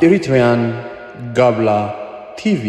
Eritrean Gabla T V.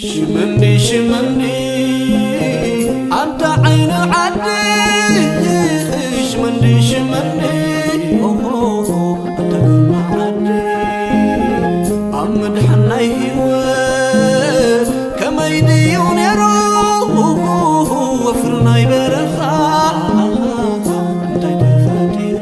ሽመንዲ ሽመንዲ ኣንታ ዓይኒ ዓዲ ሽመንዲ ሽመንዲ ኦሆ ኣንታ ግርማ ዓዲ ኣብ ምድሓን ናይ ህይወት ከመይ ድዩ ነይሩ ወፍሪ ናይ በረኻ እንታይ ተፈጢሩ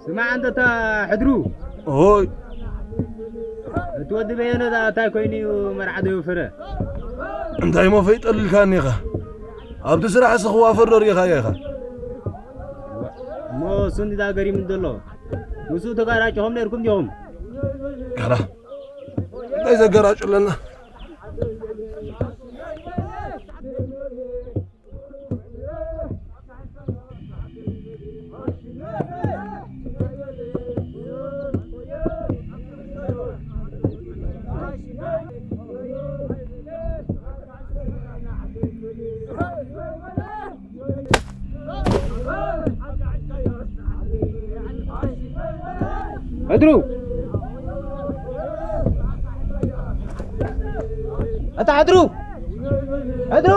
ስማዕ፣ ኣንተ እታ ሕድሩ፣ ኦይ። እቲ ወዲ በየነ ዳ እንታይ ኮይኑ እዩ መርዓ ዘይወፈረ? እንታይ እሞ ፈይጠልልካኒ ኢኻ? ኣብቲ ስራሕ እስኺ ክዋፈር ዶ ርኢኻዮ ኢኻ? እሞ እሱ እንዲዳ ገሪሙ ዘሎ። ምስኡ ተጋራጭኹም ነይርኩም ዲኹም? ካላ፣ እንታይ ዘገራጩ ኣለና? ሕድሩ! ኣታ ሕድሩ! ሕድሩ!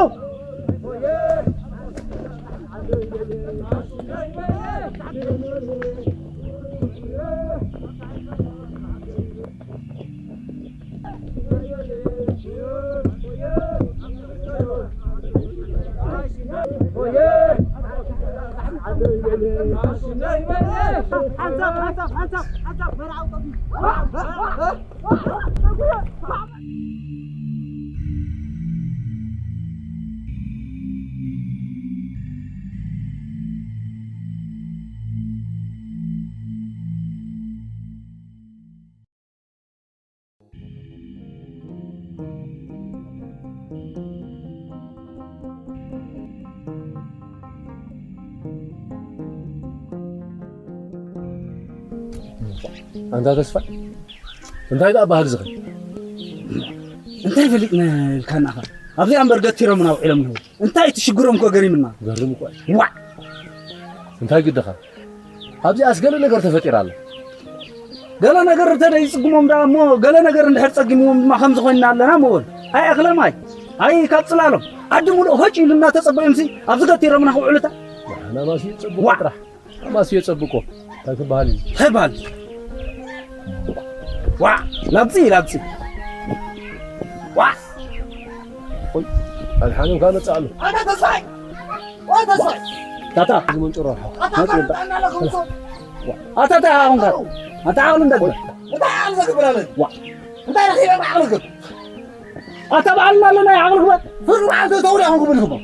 ሓንሳብ፣ ሓንሳብ፣ ሓንሳብ፣ ሓንሳብ፣ መርዓዊ ጠፊኡ። ኣንታ ተስፋ፣ እንታይ ደኣ ባህል ዝኸ? እንታይ ፈሊጥና ኢልካና ኸ? ኣብዚኣ እምበር ገቲሮምና ውዒሎም ኣለዉ። እንታይ እቲ ሽግሮም እኮ ገሪምና። ገርም እኮ እዩ። ዋዕ! እንታይ ግድኻ? ኣብዚኣስ ገለ ነገር ተፈጢራ ኣላ። ገለ ነገር እንተ ይጽግሞም ደኣ እሞ፣ ገለ ነገር እንድሕር ጸጊምዎም ድማ ከምዚ ኮይንና ኣለና እሞ በል። ኣይ ኣኽለማይ፣ ኣይ ካብ ጽላሎም፣ ዓዲ ሙሉእ ሆጭ ኢሉ እናተጸበዮምሲ ኣብዚ ገቲሮምና ክውዕሉታ። ንሕና ማስዩ ጽቡቕ ዋዕ! ጥራሕ። ማስዮ ጸብቆ እንታይ ትበሃል እዩ? እንታይ በሃል? ዋዕ! ላግጺ፣ ላግጺ። ዋዕ! ቆይ፣ ኣድሓኖም ከኣ መጽእ ኣሎ። ኣታ ተስፋይ! ወይ ተስፋይ! ታታ! እዚ መንጭሮ ኣታ መጽእ ታታ ይምጣ። ኣታ እንታይ ኣኹንካ? ኣታ ዓቕሊ እንዳግበር። እንታይ ዓቕሊ ዘግብር ኣለ? ዋዕ! እንታይ ረኺበ ዓቕሊ ዘግብር? ኣታ በዓልና ኣለና፣ ይዓቕሊ ግበር። ፍርዲ መዓልቲ ተውሪ ኣኹም ክብልኩም።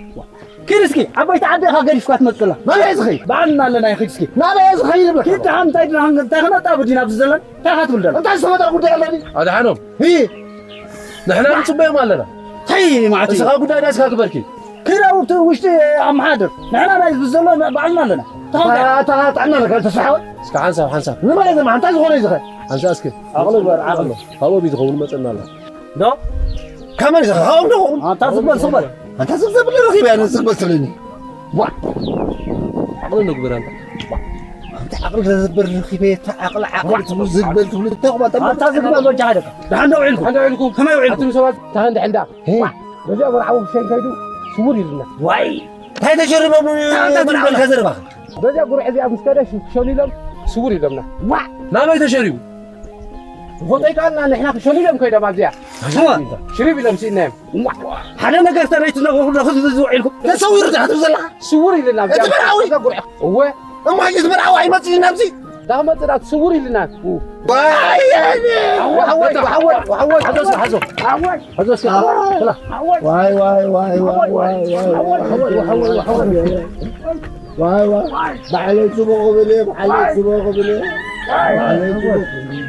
ኪድ እስኪ፣ ዓበይቲ ዓዲ ኢኻ ገዲፍካ ትመጽእ ዘላ። ናበይ ዝኸይድ? በዓልና ኣለና፣ ይኺድ እስኪ። ናበይ ዝኸይድ ይብለካ? ኪድ ደሓን፣ እንታይ ደሓን፣ እንታይ ክነጣብድ ኢና ኣብዚ ዘለና? እንታይ ኢኻ ትብል ዘላ? እንታይ ዝተፈጠረ ጉዳይ ኣለኒ? ኣድሓኖም። ሂ። ንሕና ንጽበዮም ኣለና። ታይ ማለት እዩ? እስኻ ጉዳይ ናትካ ግበርኪ። ኪድ ኣብቲ ውሽጢ ኣመሓድር። ንሕና ናይ ህዝቢ ዘሎ በዓልና ኣለና። ተኸብካ። ኣታ ጥዕና ኣለካ፣ ተስፋ ሓወይ? እስከ ሓንሳብ፣ ሓንሳብ። ንመን እዩ ዘማ-፣ እንታይ ዝኾነ እዩ ዝኸ? ሓንሳብ እስኪ። ዓቕሊ ግበር፣ ዓቕሊ። ካብኦም እዩ ዝኸውን፣ መጸና ኣሎ። ዶ? ከመይ ኢኻ? ካብኦም ዶ? ኣንታ ዝግበል፣ ዝግበል። ኣንታ ዝግበል ረኺበ፣ ኣነ ዝግበል ትብለኒ። ዋ! ዓቕሊ ንግበር ኣንታ። ኣንታ ዓቕሊ ዘዝግበር ረኺበ፣ እታ ዓቕሊ፣ ዓቕሊ ትብሉ ዝግበል ትብሉ፣ እንታይ እኹም ኣንታ ኣንታ ዝግበል ወጃ ሃደካ። ደሓን ዶ ውዒልኩም? ደሓን ዶ ውዒልኩም? ከመይ ውዒልኩም? ኣቱም ሰባት፣ ደሓን ደሓን ዳ። ሄ? በዚኣ ወርዓዊ ክሸን ከይዱ ስውር ኢሉና። ዋይ! እንታይ ተሸሪቦም? እንታይ እንታይ ትብል ዘረባኻ? በዚኣ ጉርዕ እዚኣ ምስ ከደ ሽ-፣ ሸሊሎም ስውር ኢሎምና። ዋ! ናበይ ተሸሪቡ? ዝኾነ ይከኣልና፣ ንሕና ክሸሊሎም ከይዶም ኣብዚኣ። እዋ! ሽሪብ ኢሎም ስኢናዮም። ዋ! ሓደ ነገር ተረይ ትነግሩ ዶ ህዝቢ ዝውዒልኩም? ተሰዊሩ ዲኻ ትብል ዘለኻ? ስውር ኢልና ኣብዚኣ። እቲ መርዓዊ? ኣብዛ ጉርዕ። እወ። እሞ ሕጂ እቲ መርዓዊ ኣይመጽእን ኣብዚ? ዳኽመጽእ ዳ ስውር ኢልና። ዋይ! ሓወይ፣ ሓወይ፣ ሓወይ፣ ሓወይ። ሓዞ እስኪ፣ ሓዞ። ሓወይ! ሓዞ እስኪ። ኣዋ! ስላ። ሓወይ! ዋይ፣ ዋይ፣ ዋይ፣ ዋይ፣ ዋይ፣ ዋይ፣ ዋይ። ሓወይ፣ ሓወይ፣ ሓወይ። ዋይ፣ ዋይ። ባዕለይ ጽቡቕ ክብል እየ፣ ባዕለይ ጽቡቕ ክብል እየ። ባዕለይ ጽቡቕ ክብል እየ።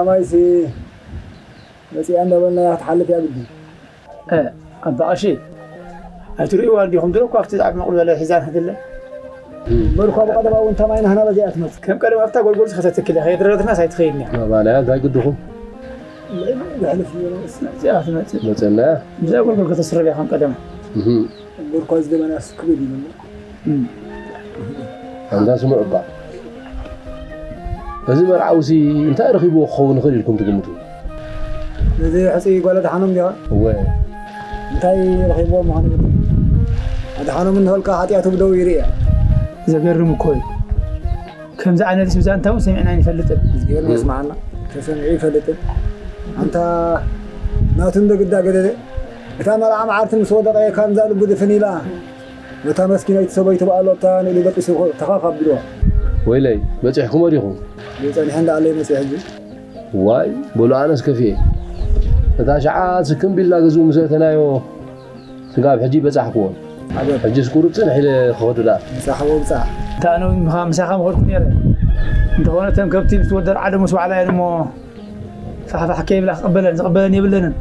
ኣማይሲ መጺኣ እንዳበልና እያ ክትሓልፍ እያ ግዲ። እ፣ ኣባ ቀሺ፣ ኣይትርእይዋ እንዲኹም ድሮ እኳ ኣብቲ ዛዕባ መቕሎ በለ ሒዛ ንክትለ። እምበር እኳ ብቐደማ እውን ተማይ ናህና በዚኣ ትመጽእ። ከም ቀደም ኣብታ ጎልጎል ከተትክል እያ፣ ከየድረረትናስ ኣይትኸይድን እያ። ኣባና እያ፣ እንታይ ግድኹም? ዘሕልፍ እዩ። እዚኣ ትመጽእ። መጸና እያ። ብዛ ጎልጎል ከተስርብ እያ ከም ቀደም። እህ። እምበር እኳ እዚ ደበናስ ክብል እዩ። እም። ኣንታ ስምዑ እባ። እዚ መርዓውሲ እንታይ ረኺብዎ ክኸውን ይኽእል ኢልኩም ትግምቱ? ነዚ ሕጹይ ጓል ኣድሓኖም ዲኻ? እወ። እንታይ ረኺብዎ ምዃኑ ይብል? ኣድሓኖም እንተበልካ ሓጢኣቱ ብደው ይርእያ። ዘገርም እኮ እዩ። ከምዚ ዓይነት ብዛንታ እውን ሰሚዕና ኣይንፈልጥን። እግዚኣብሔር ይስምዓና። ተሰሚዑ ይፈልጥን። ኣንታ ናቱ እንደ ግዳ ገደደ። እታ መርዓ መዓልቲ ምስ ወደቐ እየ ካብዛ ልቡ ድፍን ኢላ። ነታ መስኪናይቲ ሰበይቱ በኣሎታ ንኢሉ ደቂሱ ተኻኽ ኣቢልዋ። ወይለይ፣ በጺሕኩሞ ዲኹም? ጸኒሐ እንዳኣለይ መጺአ ሕጂ። ዋይ፣ በሉ ኣነስ ከፊኤ። እታ ሸዓ ስክም ቢልና ገዝኡ ምስ ኣተናዮ ስጋብ ሕጂ በጻሕኩዎ። ኣበ። ሕጂስ ቁሩብ ጽንሕ ኢለ ክኸዱ ደኣ። ብጻሕዎ ብጻሕ። እታ ኣነ እውን ምኻ-፣ ምሳኻ ምኸድኩ ነይረ። እንተኾነ እተን ከብቲ ምስ ወደር ዓደ ምስ በዓላ እየን እሞ ፋሕፋሕ ከይብላ ክቕበለን ዝቕበለን የብለንን።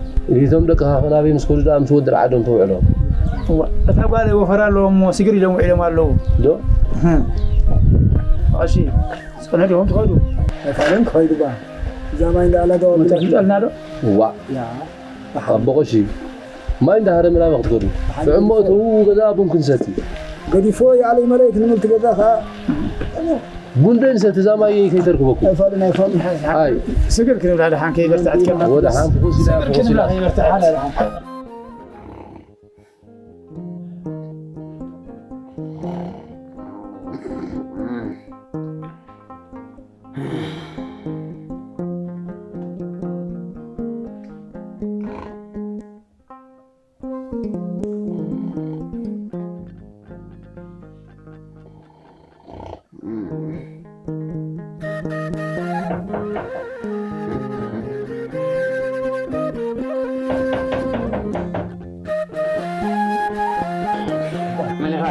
እቶም ደቅኻ ከ ናበይ ምስ ከዱ ደኣ ምስ ወዲ ዓዶም ተውዕሎም? እዋ፣ እታ ጓል ወፈራ ኣለዎ እሞ ስግር ኢሎም ውዒሎም ኣለዉ። ዶ? እህ። እሺ፣ ጽዕነት ኢኹም ትኸዱ። ኣይፋልን ክኸይዱ ባ። እዛ ማይ እንዳኣላ ዶ መተኪጠልና ዶ? እዋ። ያ። ኣቦ ቀሺ፣ ማይ እንዳሃረመ ናበይ ክትከዱ? ጥዕሞ እተዉ ገዛ ቡን ክንሰቲ። ገዲፎ ይኣለይ መሬት ንምልቲ ገዛ ኸኣ። ቡን ደንሰ ተዛማይ ከይተርክበኩም። ኣይፋልን፣ ኣይፋልን። ኣይ። ስግር ክንብላ ደሓን ከይበርትዐት ከላ። ወደ ሓንቲ ኩሲ ስግር ክንብላ ከይበርትዐ ሓደ ደሓን። መን ኢኻ?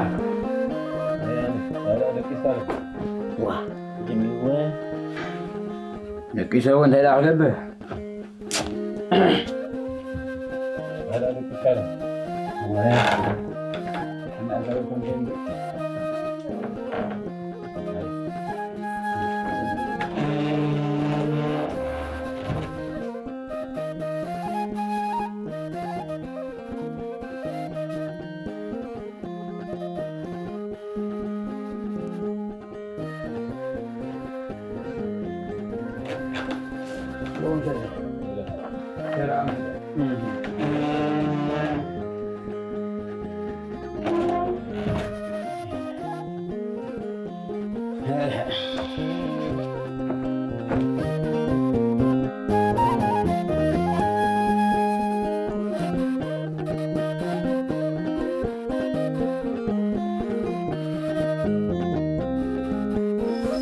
ዋ፣ ጅሚወ። ደቂሰ እውን እንታይ ደኣ ክገብር?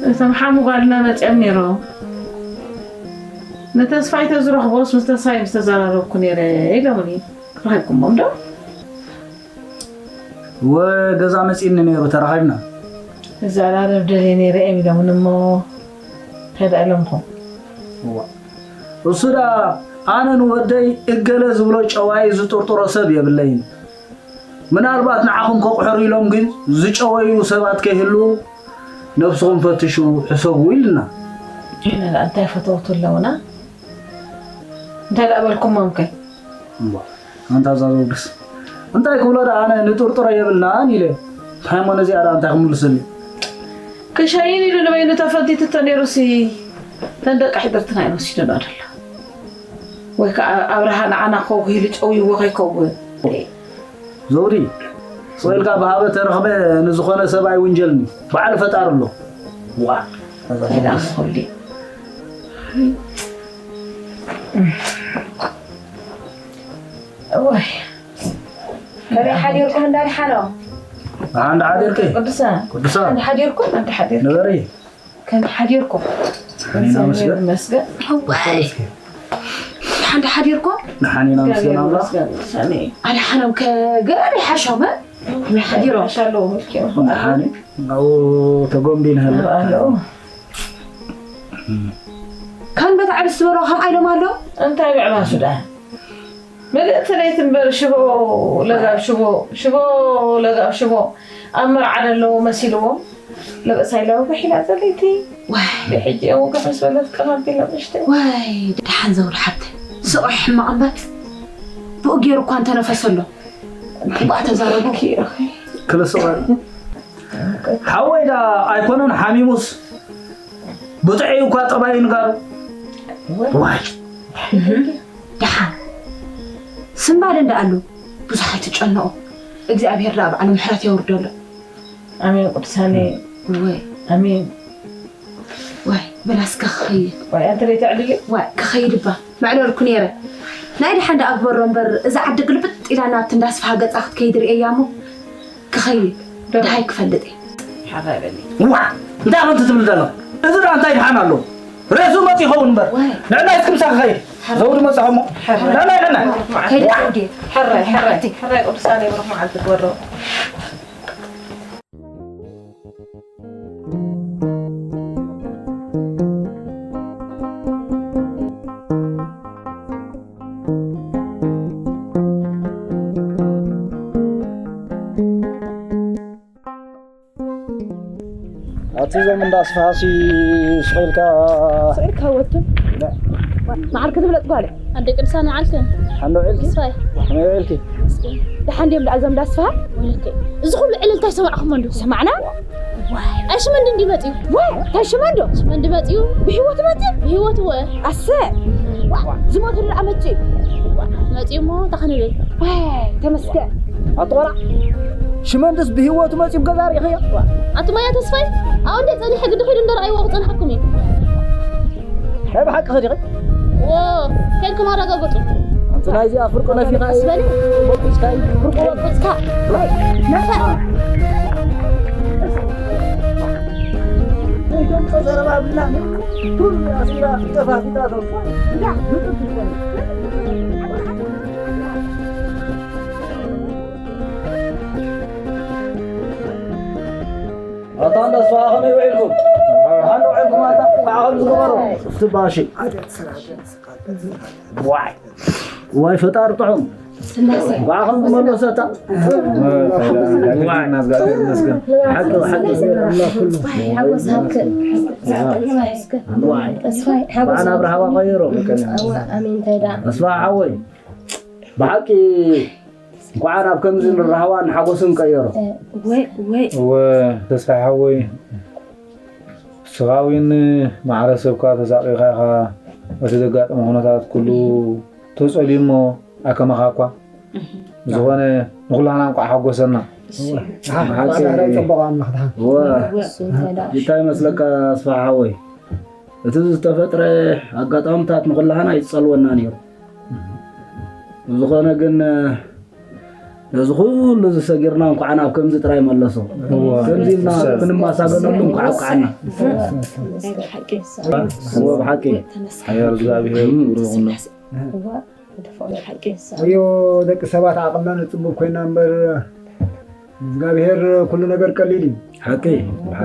እቶም ሓሙ ጓልና መጺኦም ነይሮም። ንተስፋይ ተዝረኽቦስ ምስ ተስፋይ ምስ ተዘራረብኩ ነይረ ኢሎምኒ። ረኺብኩሞም ዶ? ወ-፣ ገዛ መጺእኒ ነይሩ፣ ተራኺብና። እዘራረብ ደልየ ነይረ እዮም ኢሎምኒ እሞ፣ እንታይ ደኣ ኢሎምኹም? እዋ። እሱ ደኣ ኣነ ንወደይ እገለ ዝብሎ ጨዋይ ዝጥርጥሮ ሰብ የብለይን። ምናልባት ንዓኹም ከቑሕሩ ኢሎም ግን ዝጨወዩ ሰባት ከይህልዉ ነብስኹም ፈትሹ፣ ሕሰቡ ኢልና። ንሕና ደኣ እንታይ ፈተውቱ ኣለውና? እንታይ ደኣ በልኩሞም ከ? እምባ፣ ኣንታ እዛ ዘውድስ እንታይ ክብሎ ደኣ ኣነ ንጥርጥሮ የብልናን ኢለ። እንታይ እሞ ነዚኣ ደኣ እንታይ ክምልሰሉ? ክሸይን ኢሉ ንበይኑ ተፈንቲቱ ተነይሩሲ፣ ተን ደቂ ሕድርትና እዮም ወሲዶና ደሎ። ወይ ከኣ ኣብርሃ ንዓና ከጉሂሉ ጨውይዎ ከይከውን። ዘውዲ፣ ስቕ ኢልካ ብሃበ ተረኽበ ንዝኾነ ሰብ ኣይውንጀልኒ። በዓል ፈጣሪ ኣሎ። ዋ፣ ኢላ ክኸሊ። እዋይ። ከመይ ሓዲርኩም እንዳ ድሓኖ? ደሓን ዶ ሓዲርኪ? ቅዱሳን። ቅዱሳን። ደሓን ሓዲርኩም? እንተ ሓዲርኩም። ንበሪ። ከመይ ሓዲርኩም? ደሓን ኢና መስገን። ይመስገን። እዋይ። ደሓን ዶ ሓዲርኩም? ደሓን ኢና መስገን ኣምላኽ። ይመስገን። ሰኒ። ኣድሓኖም ከ ገለ ይሓሾም፣ እ? ከመይ ሓዲሮም? ሓሻ ኣለዎ፣ ምልኪ። ደሓን እዩ። ናብኡ ተጎምቢን ሃለ። ኣለዎ። እም። ካን በታ ዕብስ ዝበሎ ከምኣ ኢሎም ኣሎ። እንታይ ምዕባሱ ደኣ? ምልእቲ ለይቲ እምበር ሽቦ ለጋብ ሽቦ፣ ሽቦ ለጋብ ሽቦ ኣብ መርዓ ደለዉ መሲልዎም። ለበሳ ኢላ ወግሕ ኢላ ዘለይቲ። ዋይ። ብሕጂ እዮም ወግሕ ምስ በለት ቀማቢላ ንእሽተይ። ዋይ፣ ደሓን ዘውሪ ሓብተ። ስቑሕ ሕማቕ እምበር። ብኡ ገይሩ እኳ እንተነፈሰ ኣሎ። እምበኣ ተዛረቡ። ክልስቐ ሓወይ ዳ ኣይኮነን ሓሚሙስ ብጥዑይ እኳ ጠባይ ንጋሩ። ዋይ። ደሓን። ስንባደ እንዳኣሉ ብዙሕ ኣይትጨነቑ። እግዚኣብሔር ደኣ ባዕሉ ምሕረት የውርደሉ። ኣሜን ቅዱሳኔ። ወይ። ኣሜን። ወይ፣ በላ እስከ ክኸይድ። ወይ፣ ኣንተ ለይተዕልሊ? ወይ፣ ክኸይድ እባ። መዕለልኩ ነይረ። ናይ ደሓን ደኣ ግበሮ እምበር፣ እዛ ዓዲ ግልብጥ ኢላ ናብቲ እንዳስፍሃ ገጻ ክትከይድ ርእየያ እሞ፣ ክኸይድ። ደሓን። ደሃይ ክፈልጥ እየ። ሓራይ በሊ። ዋ፣ እንታይ ኮን ትብል ዘለኻ? እዚ ደኣ እንታይ ደሓን ኣሎ? ሬሱ መፂ ይኸውን እምበር። ወይ። ንዕናይ እስኪ ምሳኻ ኸይድ። ሓራይ። ዘውዲ መፃኹ እሞ። ሓራይ። ንዕናይ፣ ንዕናይ። ከይደ ዋ። ዘውዲ። ሓራይ፣ ሓራይ። ሓራይ ቅዱሳን የብርኽ መዓልቲ ግበሮ። ኣቲ እዞም እንዳ ኣስፋሃሲ ስቕ ኢልካ ስቕ ኢልካ ወቱ። መዓልኪ ዝብለጥ ጓል። ኣደ ቅድሳን መዓልክን። ሓንዶ ውዒልኪ? ተስፋይ። ከመይ ውዒልኪ? ደሓን ድዮም ደኣ እዞም እንዳ ኣስፋሃ? ወይለከ። እዚ ኩሉ ዕልልታ ይሰማዕኹሞ እንዲኹም? ሰማዕና? ዋይ። ኣይ ሽመንዲ እንዲ መፅዩ? ዋይ፣ እንታይ ሽመንዶ? ሽመንዲ መፅዩ? ብህይወት መፅዩ? ብህይወት ወ። ኣሰ። ዋ፣ ዝሞትሉ ደኣ መፅዩ? ዋ፣ መፅዩ እሞ እንታይ ክንብል? ዋይ፣ ተመስገን። ኣቲ ቆልዓ፣ ሽመንድስ ብህይወቱ መፂኡ ገዛ ርኢኽዮ? ኣቲ ማያ ተስፋይ፣ ኣብኡ እንደ ጸኒሐ ግዲ ኺዱ እንደ ረኣይዎ ክጸንሐኩም እዩ። ናይ ብሓቂ ኸዲኺ? ዎ፣ ከይድኩም ኣረጋግጹ። ኣንቲ ናይዚኣ ፍርቁ ነፊኻ ቀስ በሊ። ወቁጽካ እዩ። ፍርቁ ወቁጽካ። ነፈ። ዘይተምጾ ዘረባ ብላ ኩሉ ኣሲራ ጠፋፊታ ተውፋ። ኣታ እንዳ ኣስፋሃ ከመይ ውዒልኩም? ደሓን ዶ ውዒልኩም ኣታ? ከዓ ከም ዝገበሩ። እቲ ባሺ። ዋይ። ዋይ ፈጣሪ ጥዑም። ስላሴ። ከዓ ከም ዝመለሰ እታ። ዋይ። ሓቂ፣ ሓቂ። ስላሴ። ዋይ፣ ሓጎስ ሃብክ። ዋይ። ተስፋይ፣ ሓጎስ ባዕና ሃብክ። ብርሃባ ቀይሮ። እወ፣ ኣሜን፣ እንታይ ደኣ? ኣስፋሃ ሓወይ። ብሓቂ እንኳዕ ናብ ከምዚ ንራህዋን ሓጎስን ቀየሮ። ወይ፣ ወይ። እወ፣ ተስፋ ሓወይ፣ ንስኻ እውን ማዕረ ሰብካ ተሳቒኻ ኢኻ። እቲ ዘጋጠመ ኩነታት ኩሉ ተጸልዩ እሞ ኣከማኻ እኳ። እህ። ብዝኾነ ንኹላህና እንኳዕ ሓጎሰና። እሺ። ብሓቂ። ጽቡቕ ኣምላኽ ድሓን። እወ። እሱ እንታይ ደኣ? እንታይ ይመስለካ ኣስፋ ሓወይ? እቲ ዝተፈጥረ ኣጋጣምታት ንኹላህና ይጸልወና ነይሩ። ብዝኾነ ግን፣ ነዚ ኩሉ እዚ ሰጊርና እንኳዕ ናብ ከምዚ ጥራይ መለሶ። እወ። ከምዚ ኢልና ክንመሳገነሉ እንኳዕ ኣብቅዓና። እወ፣ ብሓቂ። ሓያል እግዚኣብሔር ክብሩ ይኹን። እወ፣ ደቂ ሰባት ዓቕምና ነጽብብ ኮይና እምበር፣ እግዚኣብሔር ኩሉ ነገር ቀሊል እዩ። ሓቂ።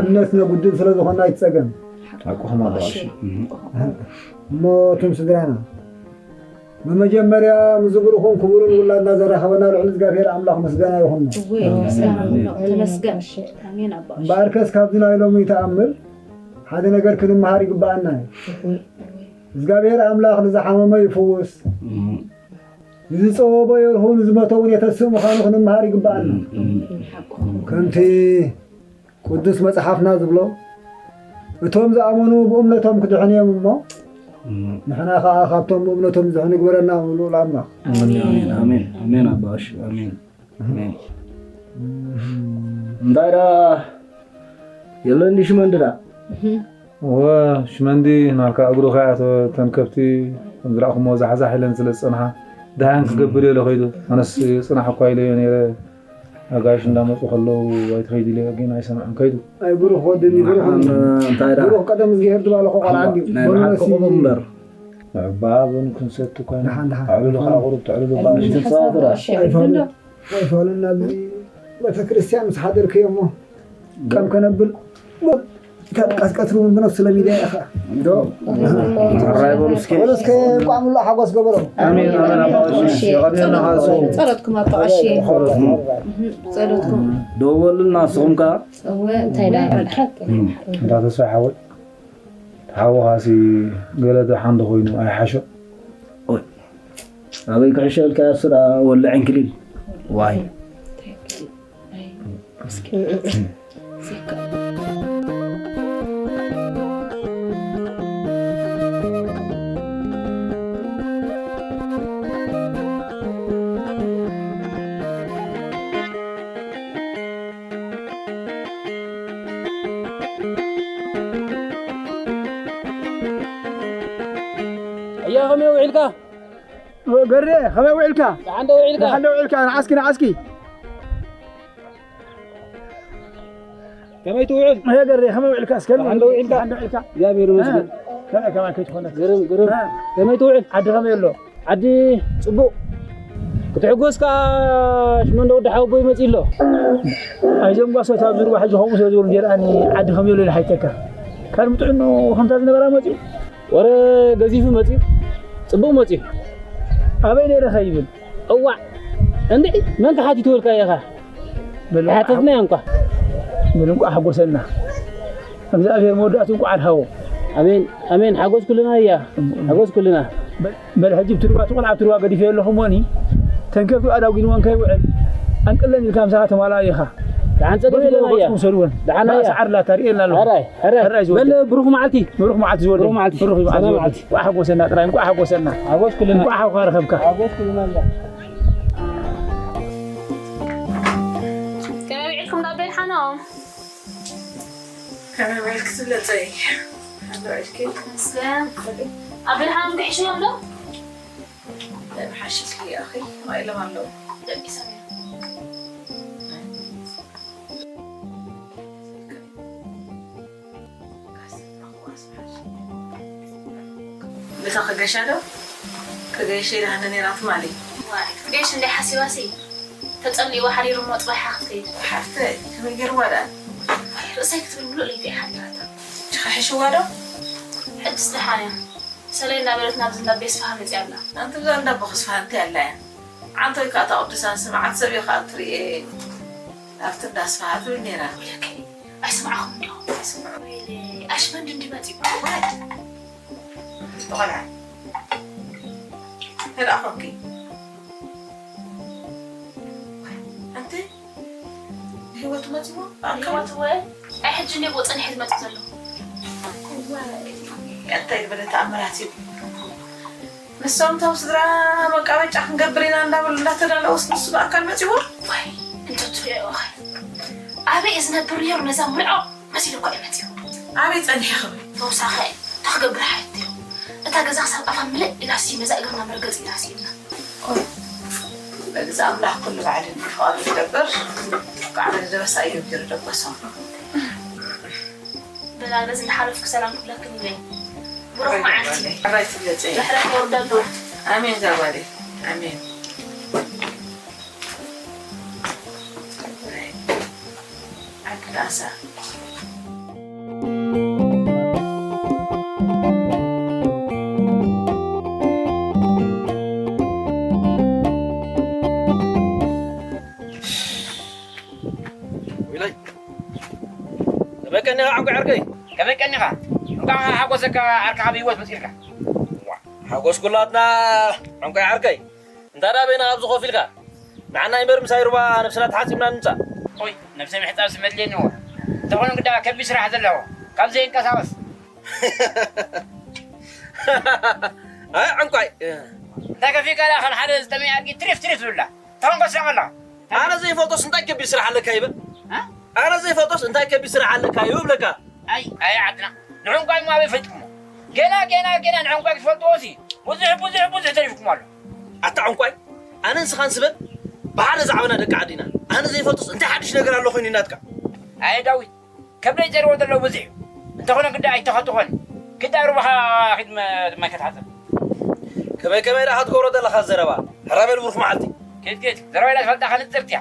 እምነት ነጉድል ስለ ዝኾና ኣይትጸገም። ሓቅኹም ኣባ ቀሺ። እሞ እቶም ስድራና፣ ብመጀመርያ ምስ ዝብርኹም ክቡርን ውላድና ዘራኸበና ልዑል እግዚኣብሔር ኣምላኽ ምስጋና ይኹን። እወ፣ ምስጋና ይኹን። ተመስገን። ኣሜን ኣባ ቀሺ። እምበኣርከስ ካብዚ ናይ ሎሚ ተኣምር ሓደ ነገር ክንመሃር ይግብኣና እዩ። እወ። እግዚኣብሔር ኣምላኽ ንዝሓመመ ይፍውስ፣ እም። ንዝጸወቦ የርሁ፣ ንዝሞተ እውን የተስእ ምዃኑ ክንመሃር ይግብኣና። እም፣ እም። ከምቲ ቅዱስ መጽሓፍና ዝብሎ፣ እቶም ዝኣመኑ ብእምነቶም ክድሕኑ እዮም እሞ፣ እም። ንሕና ኸኣ ካብቶም ብእምነቶም ዝድሕኑ ይግበረና፣ ልዑል ኣምላኽ። ኣሜን፣ ኣሜን፣ ኣሜን፣ ኣባ ቀሺ፣ ኣሜን። ኣሜን። እንታይ ደኣ የለን ድዩ ሽመንዲ ደኣ? እህ። እወ፣ ሽመንዲ ናልካ እግሩ ከይኣተወ፣ እተን ከብቲ ከም ዝረኣኹሞ ዛሕዛሕ ኢለን ስለ ዝጸንሓ፣ ደሃን ክገብር እየ ኢለ ከይዱ። ኣነስ ጽናሕ እኳ ኢለዮ ነይረ፣ ኣጋይሽ እንዳመጹ ከለዉ ኣይትኸይድ ኢለዮ፣ ግን ኣይሰምዐን ከይዱ። ኣይ ብሩኽ ወድኒ፣ ብሩኽ ንዓም፣ ወድኒ። እንታይ ደኣ? ብሩኽ ቀደም እግዚኣብሔር ዝባለኾ ቆልዓ ኣባ፣ እንድዩ። ናይ በሉ ብሓቂ መሲ። ቁም እምበር። ንዕባ በሉ ክንሰቲ እኳ ኢና። ደሓን፣ ደሓን። ኣዕልሉ ከዓ ቁሩብ ተዕልሉ እባ። ኣይትጻወቱ ደኣ። ኣይፋሉን። ኣይፋሉን፣ ኣብዚ ቤተ ክርስቲያን ምስ ሓደርክዮ እሞ ከም ከነብል ቀጥቀጥሩ ምንድነው ስለ ሚዲያ ኢኻ። ዶ? ሕራይ በሉ እስኪ። በሉ እስኪ እንኳዕ ሙሉ ሓጎስ ገበሮም። ኣሜን፣ ኣሜን፣ ኣባ ቀሺ። የቐንየልና፣ ሓሱ። ጸሎትኩም ኣባ ቀሺ። ጸሎትኩም። ደው በሉልና፣ ንስኹም ከኣ። እወ፣ እንታይ ደኣ ይበል ሓቂ። እንዳ ተስፋ ሓወይ፣ ሓውኻሲ ገለ ደሓን ዶ ኮይኑ ኣይሓሾ? ኦይ፣ ኣበይ ክሕሸ ኢልካ እሱ ደኣ ወልዕ ዕንክሊል። ዋይ። ኣያ ከመይ ውዒልካ? ገሬ ከመይ ውዒልካ? ደሓን ዶ ውዒልካ? ደሓን ዶ ውዒልካ? ንዓስኪ ንዓስኪ። ከመይ ትውዕል? ኣያ ገሬ ከመይ ውዒልካ? እስከ ደሓን ዶ ውዒልካ? ደሓን ዶ ውዒልካ? እግዚኣብሔር ይመስገን። እ፣ ከመይ ከማን ከይትኾነካ? ግርም ግርም። እ። ከመይ ትውዕል? ዓዲ ከመይ ኣሎ? ዓዲ ጽቡቕ ክትሕጎስ ከኣ ሽመንዶ ወዲ ሓወቦይ መጺኡ ኣሎ። ኣይዞም ጓሶት ኣብዚ ሩባ ሕጂ ከምኡ ስለ ዝበሉ ጀርኣኒ ዓዲ ከመይ ኣሎ ኢለ ሓይተካ። ካልእ ጥዕንኡ ከምታ ዝነበራ መጺኡ። ወረ ገዚፉ መጺኡ። ጽቡቕ መጺኡ። ኣበይ ነይረ ከይብል። እዋዕ። እንዴ መን ተሓቲቱ ወልካ ኢኻ? በል ሓተትና እያ እንኳ። በል እንኳ ሓጎሰና። እግዚኣብሔር መወዳእቱ እንኳ ኣድሃቦ። ኣሜን፣ ኣሜን። ሓጎስ ኩልና እያ። ሓጎስ ኩልና። በል፣ በል ሕጂ ብትርዋ ትቆልዓ ብትርዋ ገዲፈ ኣለኹ ሞኒ። ተንከፊ ኣዳጉንዎ እንከይውዕል። ኣንቅለን ኢልካ ምሳኻ ተማልኣ ኢኻ። ደሓን ጸገም በል የለን እያ። ገጽኩም ሰድወን። ደሓን እያ። ሰዓር ላታ ርእየና ኣለኹ። ሕራይ፣ ሕራይ። ሕራይ ዝወደ። በል ብሩኽ መዓልቲ። ብሩኽ መዓልቲ ዝወደ። ብሩኽ መዓልቲ። ብሩኽ መዓልቲ ሰላም ዝወደ። መዓልቲ። እንኳ ሓጎሰና ጥራይ፣ እንኳ ሓጎሰና። ሓጎስ ኩልና። እንኳ ሓውካ ረኸብካ። ሓጎስ ኩልና እያ። ከመይ ውዒልኩም ዶ ኣቤል ሓኖም? ከመይ ውዒልኪ ትብለጸይ? ከመይ ውዒልኪ? መስገን። ኣቤል ሓኖም ክሕሽዎም ዶ? ምሓሽልኪ ኣኺ፣ ማይ ኢሎም ኣለዉ። ደቂሶም እዮም። ነታ ክገሻ ዶ? ክገይሽ ኢላ ሃነ ነይራ ትማሊ። ዋይ፣ ክትገይሽ እንደ ሓሲባሲ ተጸሊእዋ ሓዲሩ እሞ ጽባሕ ክትከይድ። ሓፍተይ፣ ከመይ ገይርዋ ደኣ? ርእሰይ ክትብል ምሉእ ለይቲ እያ ሓዲራታ። ጭኻ ሕሽዋ ዶ? ሕጅስ ደሓን እያ። ሰለይ እንዳበለት ናብዚ እንዳ ቤስፋሃ መጺኣ ኣላ። ኣንቲ ብዛ እንዳ ቦኽስፋሃ እንታይ ኣላ እያ? ዓንቶይ ከኣ እታ ቅዱሳን ስምዓት ሰብ እየ ከኣ እትርእየ ናብቲ እንዳ ኣስፍሃ ትብል ነይራ። ወይለከይ፣ ኣይሰማዕኹም እንዲኹም? ኣይሰምዑ። ወይለ፣ ኣሽመንዲ እንዲ መጺኡ። ዋይ፣ እቲ ቆልዓ። እንታይ ደኣ ኮንኪ? ኣንቲ፣ ብህይወቱ መጺኡ? ኣንከ ህይወቱ ወ-፣ ኣይ፣ ሕጂ እንዲየ ብኡ ጸኒሐ ዝመጽእ ዘለኹ። ዋይ፣ እንታይ ዝበለ ተኣምራት እዩ። ንሶም እቶም ስድራ መቃበጫ ክንገብር ኢና እንዳበሉ እንዳተዳለውስ ንሱ ብኣካል መጺዎ? ዋይ፣ እንተትሪኦ ኢኻ። ኣበይ እዩ ዝነብር ነይሩ ነዛ ምርዖ መሲሉ እኮ እዩ መጺኡ። ኣበይ ጸኒሐ ክብል? ተወሳኸ እንታይ ክገብር ሓትዮ? እታ ገዛ ክሳብ ኣፋ ምልእ ኢላሲ መዛ እግርና መርገጺ ኢላሲ ኢልና። ኦይ፣ በግዛ ኣምላኽ ኩሉ ባዕሉ ፍቓዱ ይገብር። ብዓመል ደበሳ እዮም ዝርደበሶም። በላ በዚ እናሓለፍኩ ሰላም ክብለክን ኢለ። ብሩኽ መዓልቲ። ኣባይ ትብለጸ። ምሕረት የውርደሉ። ኣሜን ዛጓለይ። ኣሜን። ዓዲ ዳሳ። ዊለይ፣ ከመይ ቀኒኻ ዓንኮ ዓርከይ? ከመይ ቀኒኻ? እንኳዕ ሓጎሰካ ዓርክኻ ብህይወት መጺእልካ። ዋ፣ ሓጎስ ኩላትና ዓንኮ ዓርከይ። እንታይ ደኣ በይና ኣብዚ ኮፍ ኢልካ? ንዓና ይንበር ምሳይ ሩባ ነብስና ተሓጺብና ንምጻእ። ኦይ፣ ነብሰይ ምሕጻብሲ መድልየኒ እዎ። እንተኾነ ግዳ ከቢድ ስራሕ ዘለዎ። ካብ ዘይንቀሳቐስ። ኣይ፣ ዕንቋይ። እንታይ ከፊእካ ደኣ ከም ሓደ ዝጠመየ ኣድጊ ትሪፍ ትሪፍ ትብላ? እንታይ ኮንካ ትስሕቕ ኣለኻ? ኣነ ዘይፈልጦስ እንታይ ከቢድ ስራሕ ኣለካ ይብል? እ? ኣነ ዘይፈልጦስ እንታይ ከቢድ ስራሕ ኣለካ ይብለካ? ኣይ፣ ኣይ ዓድና። ንዕንቋይ እሞ ኣበይ ፈሊጥኩሞ? ገና፣ ገና፣ ገና ንዕንቋይ ክትፈልጥዎ ሲ ብዙሕ፣ ብዙሕ፣ ብዙሕ ተሪፍኩም ኣሎ። ኣታ ዕንቋይ፣ ኣነ ንስኻን ስበብ ብሓደ ዝዓበና ደቂ ዓዲ ኢና። ኣነ ዘይፈልጦስ እንታይ ሓድሽ ነገር ኣሎ ኮይኑ ናትካ? ኣየ ዳዊት፣ ከብደይ ጸርዎ ዘሎ ብዙሕ እዩ። እንተኾነ ግዳ ኣይተኸትኾን። ግዳ ሩባኻ ኺድ መ-፣ ማይ ከተሓጽብ። ከመይ ከመይ ደኣ ክትገብሮ ዘለኻ ዘረባ? ሕራይ በል ብሩኽ መዓልቲ። ኬድ ኬድ፣ ዘረባ ኢላ ዝፈልጣ ከንጽርት እያ።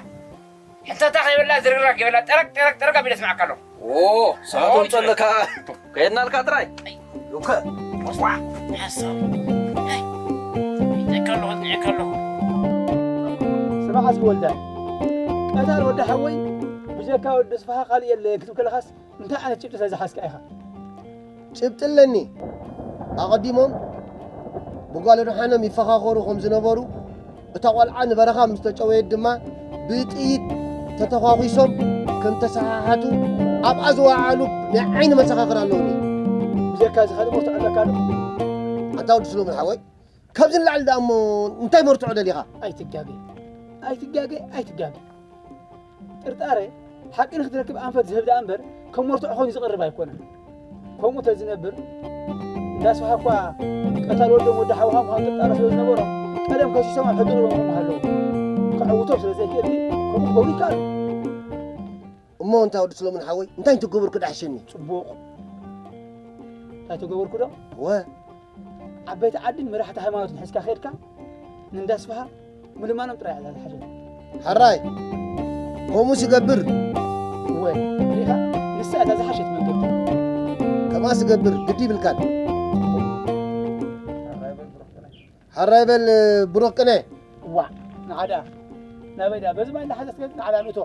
ሕንታታ ከይበላ ዝርግራግ ይበላ፣ ጠረግ፣ ጠረግ፣ ጠረግ ኣቢለ ስምዓካ ኣለኹ። ኦ፣ ሰዓቶም ጸለካ። ከየድናልካ ጥራይ። ሉከ። ስማዕ እስኪ ወልዳይ። ቀታል ወዲ ሓወይ፣ ብጀካ ወዲ ስፍሓ ካልእ የለ ክትብል ከለኻስ እንታይ ዓይነት ጭብጢ ስለ ዝሓዝካ ኢኻ? ጭብጢ ኣለኒ። ኣቐዲሞም ብጓል ኣድሓኖም ይፈኻኸሩ ከም ዝነበሩ፣ እታ ቆልዓ ንበረኻ ምስ ተጨወየት ድማ ብጥይት ተተኳኲሶም ከም ተሰሓሓቱ ኣብኣ ዝወዓሉ ናይ ዓይኒ መሰኻኽር ኣለውኒ። ብጀካ እዚ ካልእ መርትዖ ኣለካ ዶ? ኣንታ ወዲ ስሎሞን ሓወይ፣ ካብዚ ንላዕሊ ደኣ እሞ እንታይ መርትዖ ደሊኻ? ኣይትጋገ፣ ኣይትጋገ፣ ኣይትጋገ። ጥርጣረ ሓቂ ንክትረክብ ኣንፈት ዝህብ ደኣ እምበር ከም መርትዖ ኮይኑ ዝቐርብ ኣይኮነን። ከምኡ ተዝነብር እንዳ ስብሓ እኳ ቀታል ወዶም ወዲ ሓውኻ ምዃኑ ጥርጣረ ስለ ዝነበሮም ቀደም ከሲሶም ኣብ ሕጊ ቀሪቦም ምሃለዉ። ከዕውቶም ስለ ዘይክእል ከምኡ ክገብሩ ይከኣሉ። እሞ እንታይ ወዲ ሰሎሞን ሓወይ እንታይ እንተገበርኩ ደኣ ሕሸኒ? ጽቡቕ። እንታይ ተገበርኩ ዶ? እወ። ዓበይቲ ዓድን መራሕቲ ሃይማኖትን ሒዝካ ከድካ ንእንዳ ስብሓ ምልማኖም ጥራይ እያ ዝሓሸት። ሕራይ፣ ከምኡ ስገብር። እወ፣ ርኢኻ? ንሳ እታ ዝሓሸት መንገዲ። ከምኣ ስገብር፣ ግዲ ይብልካን። ሕራይ በል ብሩኽ ቅነ። እዋ፣ ንዓ ደኣ ናበይ ደኣ? በዚ ማይ እንዳሓዘት ገጽ ንዓ ደኣ ንእቶ።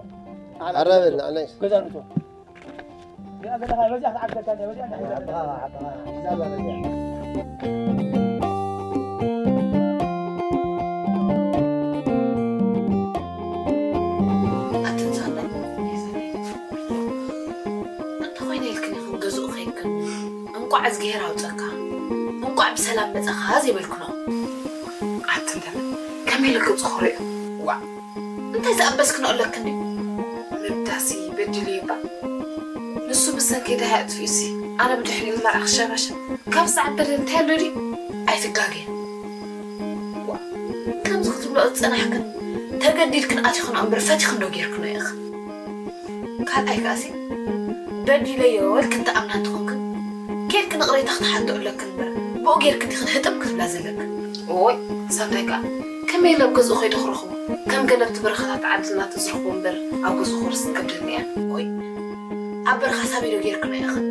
ንዓ ደኣ ሕራይ በል፣ ንእቶ። ንዓናይስ። ገዛ ንእቶ። እዚኣ ዘለኻ በዚኣ ክትዓግዘካ እንድያ፣ በዚኣ እንዳሓዘት። ዓኻ፣ ዓኻ፣ ሒዛ ኣላ በዚኣ። ኣትን ሳንዳይ፣ እንተኾይነ ኢልክን ኢኹም ገዝኡ ኸይድክን፣ እንቋዕ እዝግሄር ኣውፀካ፣ እንቋዕ ብሰላም መፀኻ ዘይበልክኖ። ኣትን ደም፣ ከመይ ኢልክ ፅኹሪ? ዋእ፣ እንታይ ዝኣበስክኖ ኣለክን ድዩ? ምብዳሲ በዲሉ እዩ እባ። ንሱ ብሰንከይ ደሃይ ኣጥፊኡሲ፣ ኣነ ብድሕሪኡ ንመርዓ ክሸባሸብ። ካብ ዝዓበደ እንታይ ኣሎ ድዩ? ኣይትጋገ። ዋእ፣ ከምዚ ክትብሎ ዝጸናሕክን ተገዲድክን ኣቲኽንኦ እምበር ፈቲኽን ዶ ጌርክንኦ ኢኽን? ካልኣይ ከኣሲ፣ በዲለዮ ኢልክን ትኣምና እንተኾንክን፣ ኬድክን ይቕሬታ ክትሓትኦ ኣለክን እምበር፣ ብኡ ጌርክን ዲኽን ህጥም ክትብላ ዘለክን? ኦይ፣ ሳንታይ ከኣ፣ ከመይ ኢለ ኣብ ገዝኡ ከይደ ክረኽቦ? ከም ገለ ኣብቲ በረኻታት ዓድና ተዝረኽቦ እምበር፣ ኣብ ገዝኡ ክወርስ ትከብደኒ እያ። ኦይ፣ ኣብ በረኻ ሳበይ ዶ ጌርክንኦ ኢኽን?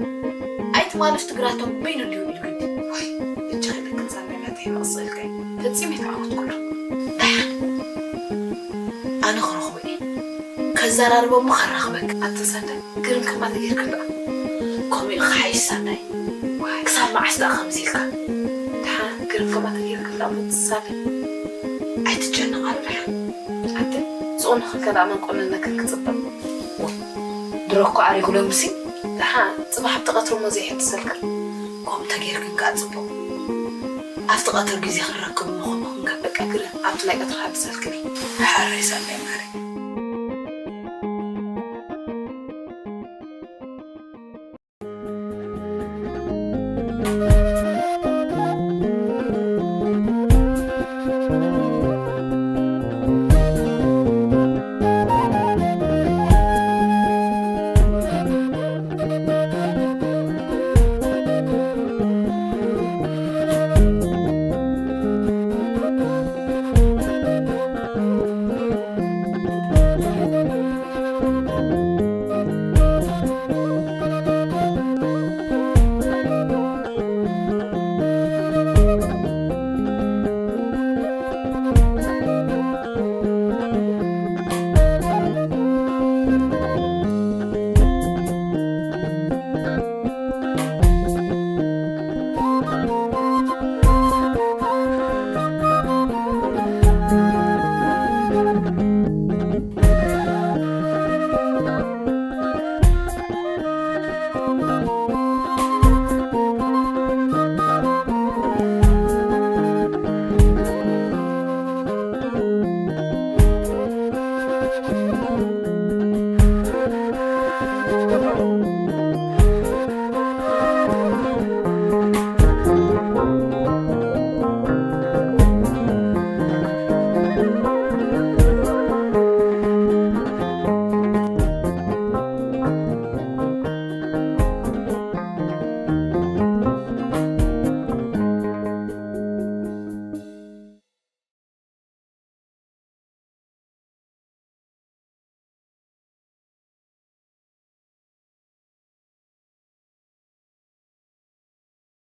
ኣይትማልፍ ትግራቶም በይኑ እንዲሁ ኢሉ ግዲ። ኦይ፣ እጅ ኸይደክን ሳንታይ ናተይ መቕጽልከይ። ፈጺመ ኣይተዓወትኩሉ። ደሓን። ኣነ ክረኽቦ እየ። ከዘራርቦ እሞ ከራኽበክ። ኣቲ ሳንዳይ፣ ግርም ከማታ ጌርክን ደኣ። ከምኡ እዩ ክሓይሽ ሳንዳይ። ዋይ፣ ክሳብ መዓስ ደኣ ከምዚ ኢልካ? ደሓን፣ ግርም ከማታ ጌርክን ደኣ፣ ሞት ሳንዳይ። ኣይትጨነቕ ኣሉ ደሓን። ኣቲ፣ ዝቑነኽን ከ ደኣ መን ቆነነክን ክጽበ? ድሮ እኮ ኣሪጉ ሎምሲ። ደሓን፣ ጽባሕ ኣብቲ ቀትሪ እሞ ዘይሕድሰልክን። ከምኡ ተጌርክን ከኣ ጽቡቕ። ኣብቲ ቀትሪ ግዜ ክንረክብ እሞ ከምኡ ክንገብር፣ በቃ ግርም ኣብቲ ናይ ቀትሪ ሓድሰልክን። ሓራይ ሳንዳይ ማረይ።